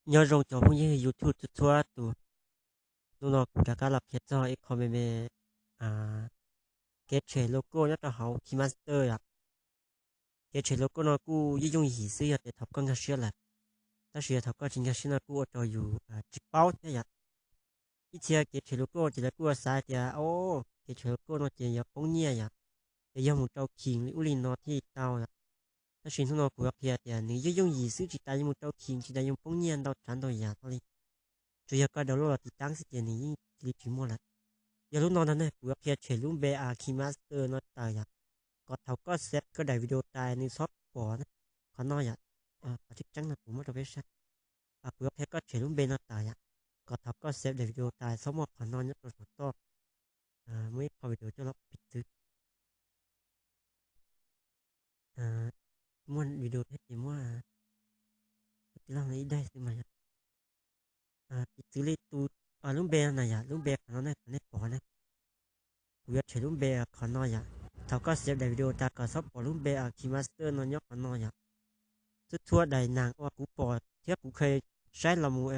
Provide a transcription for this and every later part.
Nyob zoo cov phooj ywg YouTube txhua txhua tus, hnub no kuv rov qab los qhia txog ib qho me me kev tshem logo nyob rau hauv KineMaster yom. Kev tshem logo no kuj yooj yooj yim xwb yog tias thaum koj nkag siab lawm, tab sis yog thaum koj tsis nkag siab no kuj ua rau yus tsis paub thiab yom. Ib txhia kev tshem logo ces lawv kuj xav tias o, kev tshem logo no ces yuav poob nyiaj yom, ces yog mus rau kheem li ub li no thiaj tau yom. Tab sis hnub no kuv yuav qhia tias nws yooj yooj yim xwb, tsis tas yuav mus rau kheem, tsis tas yuav poob nyiaj ntau tsav ntau yam hlo li. Tsuas yog koj download los tiv taab xwb ces nws yeej cia li tsis muaj lawm. Yog lub no ntag ne, kuv yuav qhia tshem lub npe KineMaster no tawm yom. Kom thaum koj save koj daim video tas nws txhob pom qhov no yom. Qhov tseeb tseeb no kuv muab rau peb saib. Kuv yuav qhia koj tshem lub npe no tawm yom. Kom thaum koj save daim video tas txhob muaj qhov no nyob rau saum toj. Muaj ib qho video coj los piv txwv. Muaj video thiab ces muab tus tij laug no ib daim xwb mas yom. Piv txwv li tus, lub npe no na yom, lub npe qhov no ne, qhov nej pom ne. Kuv yuav tshem lub npe qhov no yom. Thaum koj save daim video tas kom txhob pom lub npe KineMaster no nyob qhov no yom. Txhua txhua daim neeg uas kuv pom thiab kuv kheev saib los mus,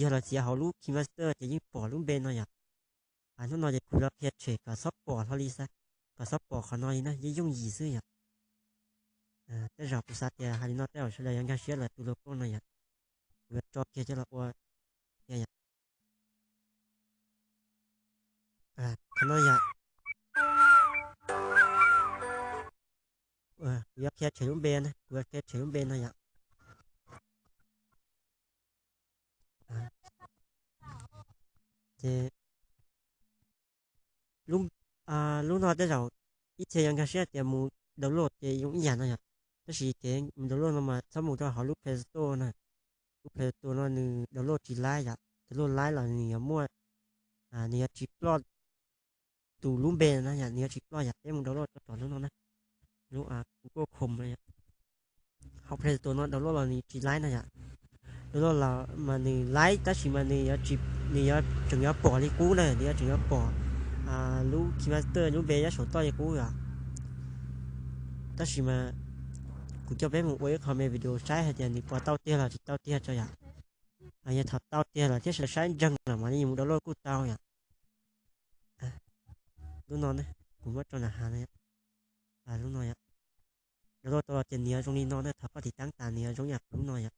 yog los txiav hauv lub KineMaster ces yeej pom lub npe no yom. Hnub no ces kuv yuav qhia tshem kom txhob pom hlo li xwb, kom txhob pom qhov no li na, yooj yooj yim xwb yom. Tej zaum kuv xav tias hais li no tej zaum sawv daws yuav nkag siab lawm tus logo no yom. Kuv yuav tso kiag coj los ua thiab yom. Qhov no yom. Kuv yuav qhia tshem lub npe na, kuv yuav qhia tshem lub npe no yom. Ces lub no tej zaum ib txhia yuav nkag siab tias mus download ces zoo ib yam no yom. Tab sis kev mus download no mas txhob mus rau hauv lub Play Store na. Lub Play Store no nws download tsis laib yom, download laib los nws yuav muaj, nws yuav tsis ploj tus lub npe na yom, nws yuav tsis ploj yom. Peb mus download tso rau lub no na, lub Google Chrome no yom. Hauv Play Store no download los nws tsis laib no yom. Download los mas nws laib tab sis mas nws yuav tseem yuav pom li qub na, nws yuav tseem yuav pom lub KineMaster lub npe nyob saum toj li qub yom. Tab sis mas kuv coj peb mus ua ib qho me video saib hais tias nws puas tau tiag los tsis tau tiag tso yom. Yog thaum tau tiag los thiab saib ntseeg los mam li mus download kuj tau yom. Lub no ne, kuv muab rau nram hav no, lub no yom. Download tau los ces nws yuav zoo li no na, thaum koj tiv taab tas nws yuav zoo yam kuv lub no yom.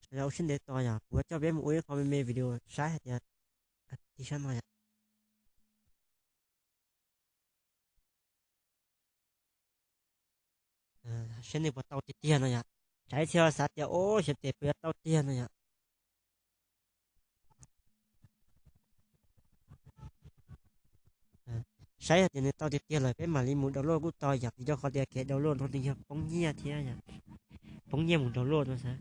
Sawv daws ua siab ntev tos yom, kuv yuav coj peb mus ua ib qho me me video saib hais tias tib sab no yom. Saib nws puas tau tiag tiag no yom. Tsam ib txhia xav tias o, xyov tes puas yuav tau tiag no yom. Saib hais tias nws tau tiag tiag lawm peb mam li mus download kuj tau yom, vim rau qhov tias kev download no nws yog poob nyiaj thiab, poob nyiaj mus download no xav.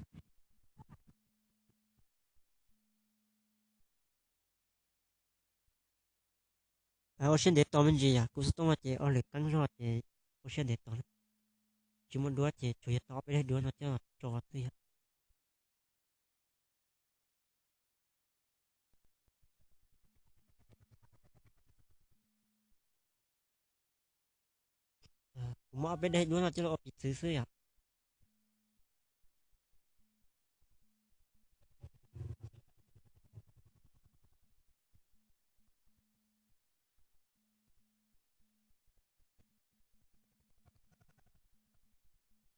Ua siab ntev tos me ntsis yom, kuv xov tooj no ces ua lwm qeeb zog ces ua siab ntev tos na. Tsis muaj duab ces tsuas yog tau ob peb daim duab no coj tso xwb yom. Kuv muab ob peb daim duab no coj los ua piv txwv xwb yom.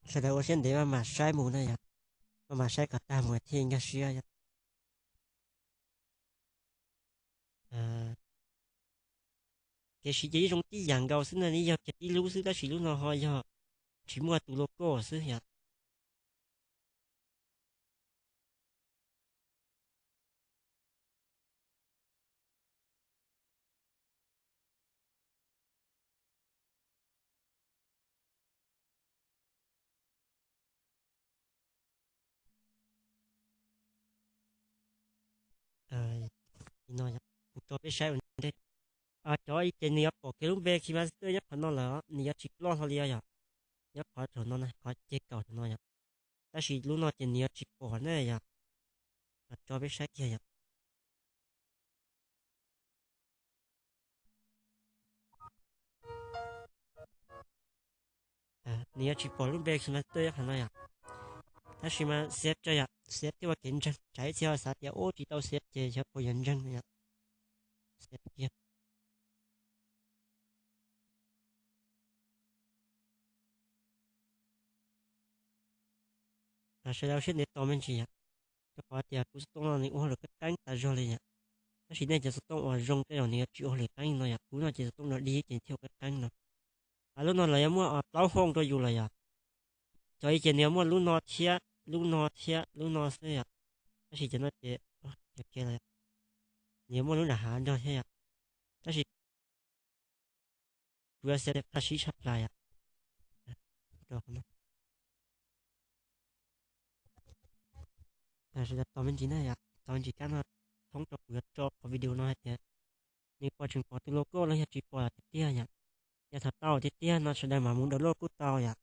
Sawv daws ua siab ntev maj mam saib mus na yom, maj mam saib kom tag mus thiaj nkag siab yom. Tiam sis ces yeej zoo tib yam nkaus xwb na, yeej yog kiag tib lub xwb tab sis lub no ho yog tsis muaj tus logo xwb yom. Li no, kuv tso peb saib ua ntej. Cov ces nws yuav pom kiag lub npe KineMaster nyob qhov no lawm, nws yuav tsis ploj hlo li yom. Nyob qhov saum no na, qhov ceg kaum saum no yom. Tab sis lub no ces nws yuav tsis pom na yom. Tso peb saib kiag yom. Nws yuav tsis pom lub npe KineMaster nyob qhov no yom. Tab sis mas xiav tso yom, xiav thiaj ua kev ntseeg. Tsam ib txhia xav tias ub tsis tau xiav ces xyov puas yuav ntseeg yom. Xiav kiag. Sawv daws siab ntev tos me ntsis yom, rau qhov tias kuv xov tooj no nws ua hauj lwm qeeb qeeb tas zog li yom. Tab sis nej cov xov tooj uas zoo tej zaum nws yuav tsis ua hauj lwm qeeb no yom, kuv no ces xov tooj no dig ces thiaj ua qeeb qeeb no. Lub no los yuav muaj plaub hoob rau yus lawm yom. Cov ib ces nws yuav muaj lub no thiab lub no thiab lub no xwb yom. Tab sis cov no ces, nws yuav muaj lub nram hav nrog thiab yom. Tab sis kuv yuav xav tias qab sib tshaj plaws yom. Sawv daws tos me ntsis na yom, tos me ntsis kab no thoob rau kuv yuav tso qhov video no hais tias nws pom tseem pom tus logo los yog tsis pom tiag tiag yom. Yog thaum tau tiag tiag no sawv daws mam mus download kuj tau yom.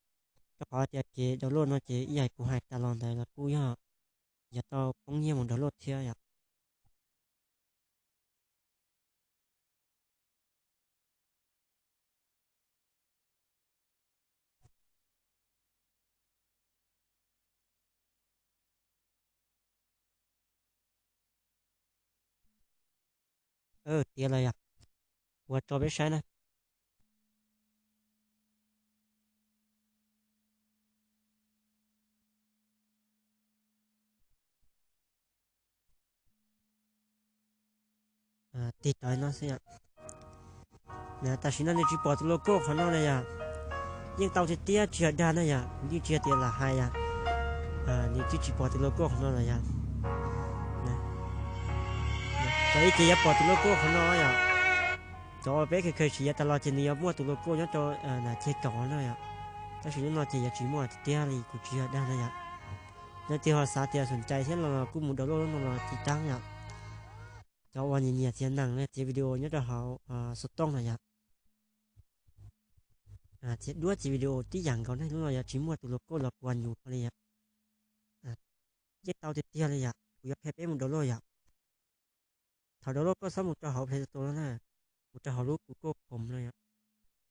Rau qhov tias kev download no ces ib yam kuv hais tas los ntawd los kuj yog yuav tau poob nyiaj mus download thiab yom. Tiav lawm yom, kuv tso peb saib na. Tig tau no xwb yom. Tam sim no nws tsis pom tus logo qhov no na yom. Yeej tau tiag tiag tsis yog dag na yom, kuv yeej tsis yog tias lam hais yom. Nws twb tsis pom tus logo qhov no lawm yom. Cov ib ces yuav pom tus logo qhov no yom. Cov uas peb kheev kheev siv yav tas los ces nws yuav muaj tus logo nyob rau nram ceg kaum no yom. Tab sis lub no ces yuav tsis muaj tiag tiag li, kuv tsis yog dag na yom. Leej twg ho xav tias xom cai thiab los kuj mus download lub no los tsis tau yom. Cov uas nyiam nyiam txiav nees txiav video nyob rau hauv xov tooj no yom, txiav duab txiav video tib yam nkaus ne, lub no yuav tsis muaj tus logo los kuv nyuam qhuav li yom. Yeej tau tiag tiag li yom, kuv yuav qhia peb mus download yom. Thaum download koj txhob mus rau hauv Play Store no na, mus rau hauv lub Google Chrome no yom,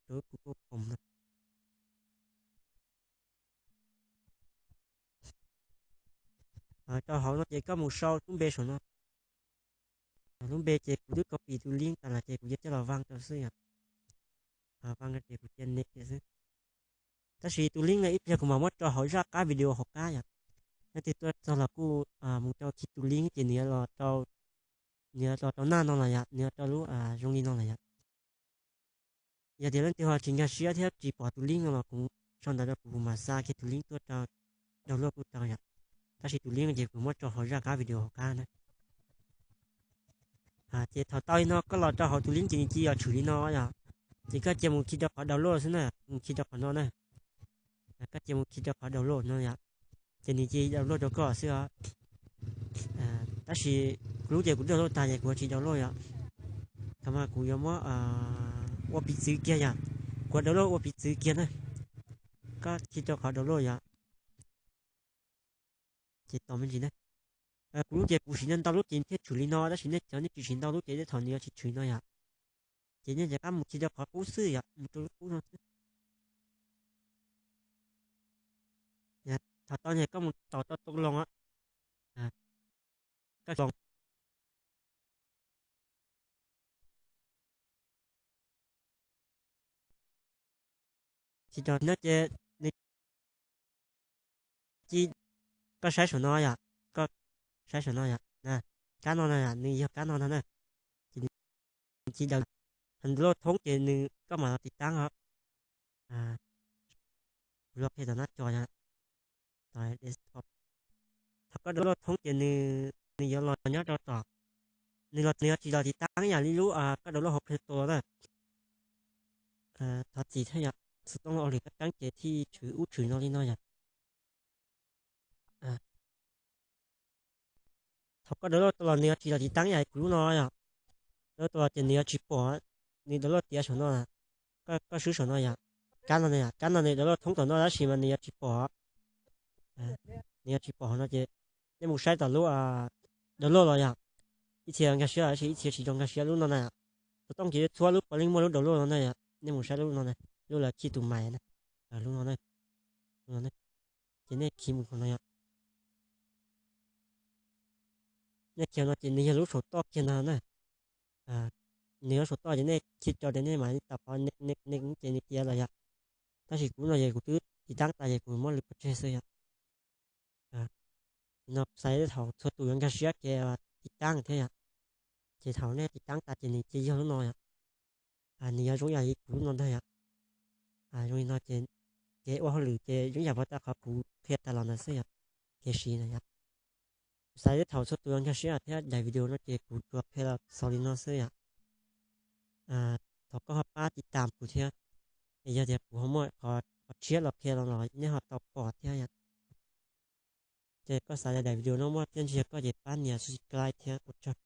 rau lub Google Chrome no. Rau hauv no ces koj mus sau lub npe saum no. Lub npe ces kuv twb copy tus link tas lawm ces kuv yuav coj los vaa rau xwb yom. Vaa rau ces kuv cia next xwb. Tab sis tus link no ib pliag kuv mam muab rau hauv zaj qab video hauv qab yom. Leej twg tuaj txog los kuj mus rau khi tus link ces nws yuav los rau, nws yuav los rau naj no los yom, nws yuav rau lub zoo li no los yom. Yog tias leej twg ho tsis nkag siab thiab tsis pom tus link no los kuv sau ntawv rau kuv, kuv mam xa kiag tus link tuaj rau download kuj tau yom. Tab sis tus link ces kuv muab tso hauv zaj qab video hauv qab na. Ces thaum tau li no koj los rau hauv tus link ces nws cia li tshwm li no yom. Ces koj cia mus khi rau qhov download xwb na, mus khi rau qhov no na. Koj cia mus khi rau qhov download no yom. Ces nws cia li download rau koj xwb os. Tab sis kuv lub ces kuv download tag ces kuv tsis download yom. Thaum mas kuv yuav muab ua piv txwv kiag yom. Kuv download ua piv txwv kiag na. Koj khi rau qhov download yom. Ces tos me ntsis na. Kuv lub ces kuv siv ntau lub ces thiaj tshwm li no, tab sis nej cov nej tsis siv ntau lub ces tej thaum nws yuav tsis tshwm no yom. Ces nej rov qab mus khi rau qhov qub xwb yom, mus rau lub qub no xwb. Thaum tau ces koj mus taus tau tau loo, koj loo. Tsis tau no ces nws ci, koj saib saum no yom, koj saib saum no yom, kab no no yom, nws yog kab no no na. Ces nws ci daws, hais loj thoob ces nws koj mam los tiv taab os. Kuv los qhia tom nab co yom, tom desktop. Thaum koj download thoob ces nws, nws yuav los nyob rau tom, nws los, nws yuav tsis los tiv taab ib yam li lub koj download hauv Play Store na. Thov txim thiab yom, xov tooj ua lwm qeeb qeeb ces thiaj tshwm ub tshwm no li no yom. Thaum koj download tau los nws yuav tsis los tiv taab ib yam kuv lub no yom. Download tau los ces nws yuav tsis pom, nws download tiav saum no, koj, koj swb saum no yom. Kab no, kab no nws download thoob tom no tab sis mas nws yuav tsis pom, nws yuav tsis pom no ces nej mus saib tom lub download los yom. Ib txhia nkag siab tab sis ib txhia tsis tau nkag siab lub no na. Xov tooj ces txhua lub puav leej muaj lub download no na yom, nej mus saib lub no na, lub lawv khi tus mais na, lub no na, lub no na. Ces nej khi mus qhov no yom. Nej khiav no ces nws yog lub saum toj kiag no na. Nws yog lub saum toj ces nej khiav co ces nej mam li tau qhov ne ne ces nws tiav lawm yom. Tab sis kuv no ces kuv twb tiv taab tas ces kuv muab lwv pov tseg xwb yom. No xav thaum txhua tus yuav nkag siab kev tiv taab thiab yom. Ces thaum nej tiv taab tas ces nws cia yog lub no yom. Nws yuav zoo yam li kuv lub no ntag yom. Zoo li no ces kev ua hauj lwm ces zoo yam li tau qhov kuv qhia tas los ntawd xwb yom. Kev siv na yom. Kuv xav thaum txhua tus yuav nkag siab thiab daim video no ces kuv tsuas qhia los xaus li no xwb yom. Thov koj ho pab tiv taam kuv thiab, es yog tias kuv ho muaj qhov tshiab los qhia los nej ho tau pom thiab yom. Ces koj xav tias daim video no muaj txiaj ntsig rau koj ces pab nias subscribe thiab ua tsaug.